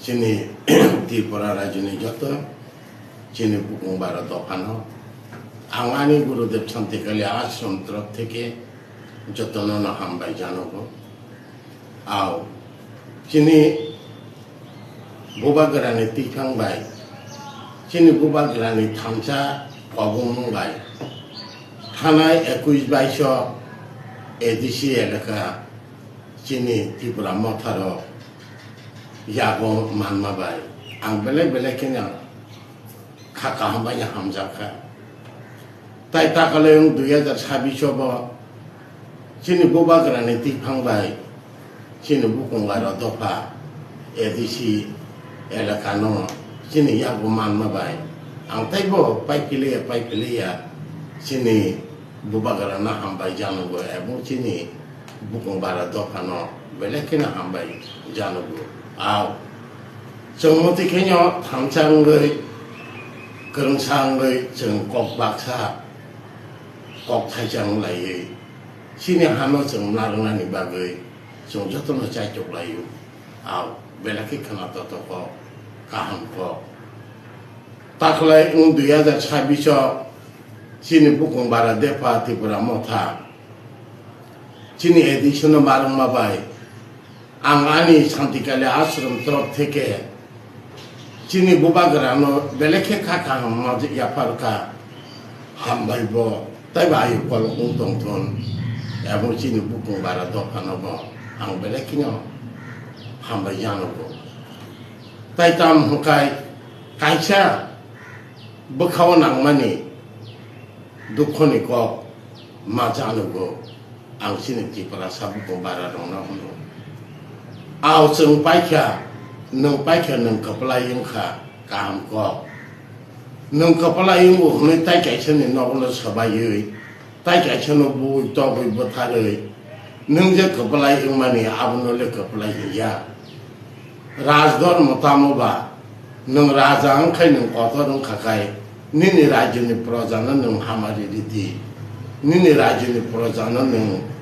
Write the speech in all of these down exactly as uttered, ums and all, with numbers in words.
Chini Tripura rajyoni joto chini bukung bara dophano ang ani Gurudev Santikali ashram torop theke jotono no hambai janogo. Ao chini bubagrani tiphang bai, chini bubagrani thansa kobongmung bai thanai ekush baiso A D C elaka chini Tripura motharo yago manma bai ang belai belai kheno kha kaham bai hamjak kha. Tai takaleng dui hajar sabbish o bo chini bubagrani tiphang bai chini bukung bara dopha A D C elaka no chini yago manma bai ang taibo pai piliya pai piliya chini bubagrano hambai janogo ebong chini bukung bara dophano belai kheno hambai janogo. Ao chwng motwi kheno thansa wngwi, kwrwngsa wngwi chwng kok baksa, kok thaisa wng laiwi chini hano chwng narwknani bagwi chwng jotono chaitok laio. Ao belai khe khwna totok kok, kaham kok. Takhlai wng dui hajar sabbish o chini bukung bara depha Tripura motha chini A D C no marwngma bai ang ani Santikali ashram torop theke chini bubagrano belai khe kha kaham ma yapharkha. Hambai bo taibo ayu kolok wng tongthun ebong chini bukung bara dophano bo ang belai kheno hambai janogo. Tai tam hwnkhe kaisa bwkhao nangmani dukhoni kok ma janogo. Ang chini Tiprasa bukung bara rokno hwno. Ao chwng paikha, nwng paikha nwng kwplai wngkha kaham kok. Nwng kwplai wngo hwnwi tai kaisani nogono swbaiwi, tai kaisano bui togwi bwtharwi, nwng je kwplai wngmani abono le kwplai hinya. Rajdhormo tamo ba, nwng raja wngkhai nwng kotor wngkha khai, nini rajyoni projano nwng hamari ridi, nini rajyoni projano nwng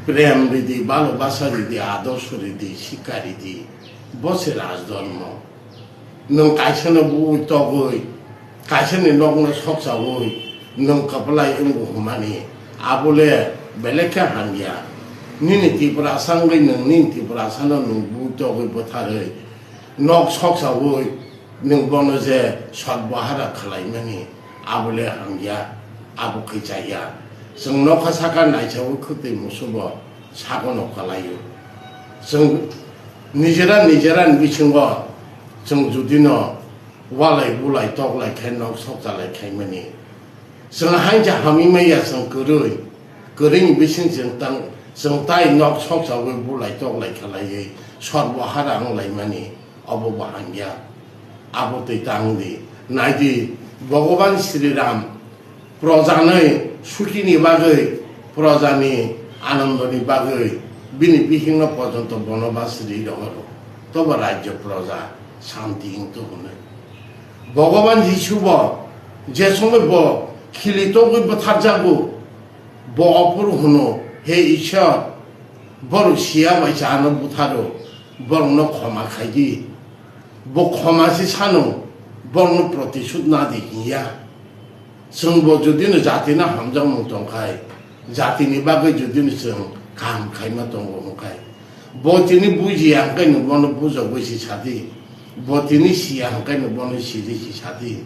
prem ridi, balo basa ridi, adorsho ridi, sikha ridi, bo se rajdhormo. Nwng kaisano bui togwi, kaisani nokno soksawi nwng kwplai wngwi hwnmani, abo le belai khe hamya. Nini Tiprasa wngwi nwng nini Tiprasano nwng bui togwi bwtharwi nok soksawi nwng bono je sotbohara khlaimani, abo le hamya, abo khe chaya. Chwng nokha saka naisawi khwtwi musubo sagono kwlaio. Chwng nijera nijera ni bisingo chwng judino walai bulai toklai khai nok sokchalai khaimani. Chwng hainsa hamwi maya chwng kwrwi, kwrwini bising chwng tang, chwng tai nok sokchawi bulai toklai khalaiwi sorbo hara wnglaimani, obo bo hamya. Abo twi tang di, nai di, Bhogoban Sri Ram projanwi sukini bagwi, projani anandoni bagwi bini bihikno porjonto bonobas ri rohoro, tobo rajyo proja santi wngtong hwnwi. Bhogoban Jisu bo je somoi bo khili togwi bwtharjago, bo ophuru hwno, "He Ishwar, borok siya bai cha ano butharo, borokno khoma khai di." Bo khoma se sano, borokno protishud na di hinya. Chwng bo judino jatino hamjakmung tongkhai, jatini bagwi judino chwng kaham khaima tongo hwnkhai, bo tini bujiya hwnkhe nwng bono bujogwi se sadi, bo tini siya hwnkhe nwng bono sidi se sadi.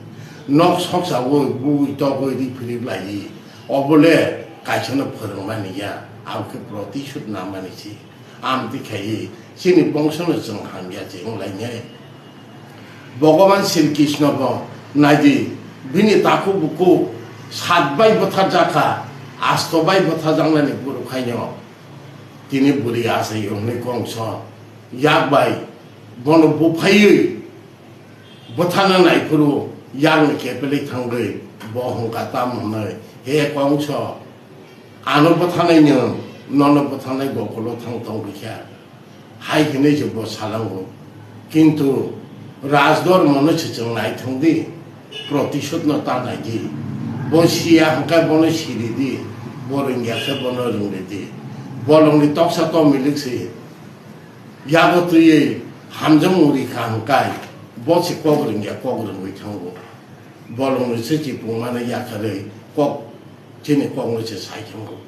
Nok soksawi bui togwi ri philip lai, obo le kaisano phwrwngmani ya, abo khe protishud namani se. Amtwi khaiwi chini bongsono chwng hamya se wnglainai. Bhogoban Sri Krishna bo naidi, bini takhuk bukhuk sat bai bwtharjakha, asto bai bwtharjaknani bwrwkhaino tini bwrwi achai wngwi kongso yak bai bono buphaiwi bwthana naiphuru yakni kepelwi thangwi bo hwnkha tamo hwnwi, "He kongso, ano bwthanai nwng, nono bwthanai gokulo thang tong rikha," hai hwnwi se bo salango. Kintu rajdhormono se chwng naithang di, protishudno ta nai di. Bo siya hwnkhe bono siri di, bo rwngya khe bono rwngri di. Bolongni toksa tomilik se yago twiwi Hamjakmung rikha hwnkhe bo se kok rwngya, kok rwngwi thango. Bolongni se chipung mano yakarwi kok chini kokno se sai thango.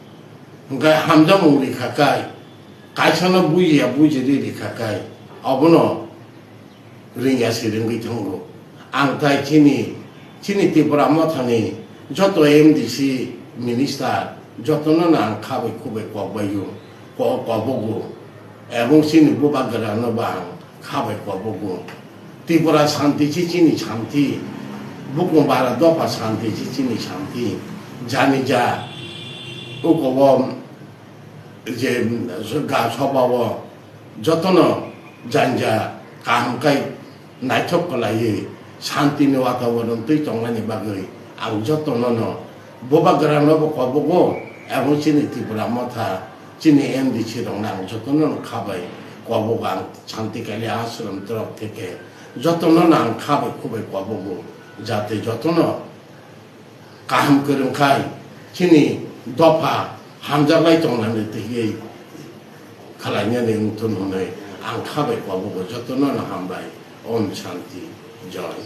Hwnkhe hamjakmung rikha khe kaisano bujiya bujiri rikha khe obono rwngya se rwngwi thango. Ang tai chini, chini Tripura mothani joto M D C minister jotono no ang khabai khubai kokbaio, ko-, kobogo. Ebong chini bubagrano bo ang khabai kobogo. Tripura santi se chini santi, bukung bara dopha santi se chini santi. Jani ja ukobo je ga sobao jotono janja kaham kai naithok kwlaiwi santini wataboron twi tongnani bagwi ang jotono no bubagrano bo kobogo, ebong chini Tripura motha chini M D C rokno ang jotono no khabai kobogo. Ang Santi Kalia Ashram torok theke jotono no ang khabai khubai kobogo, jate jotono kaham kwrwng khai chini dopha hamjaklai tongnani twiwi khwlainani wngthun hwnwi ang khabai kobogo. Jotono no hambai. Om Shanti. Joy.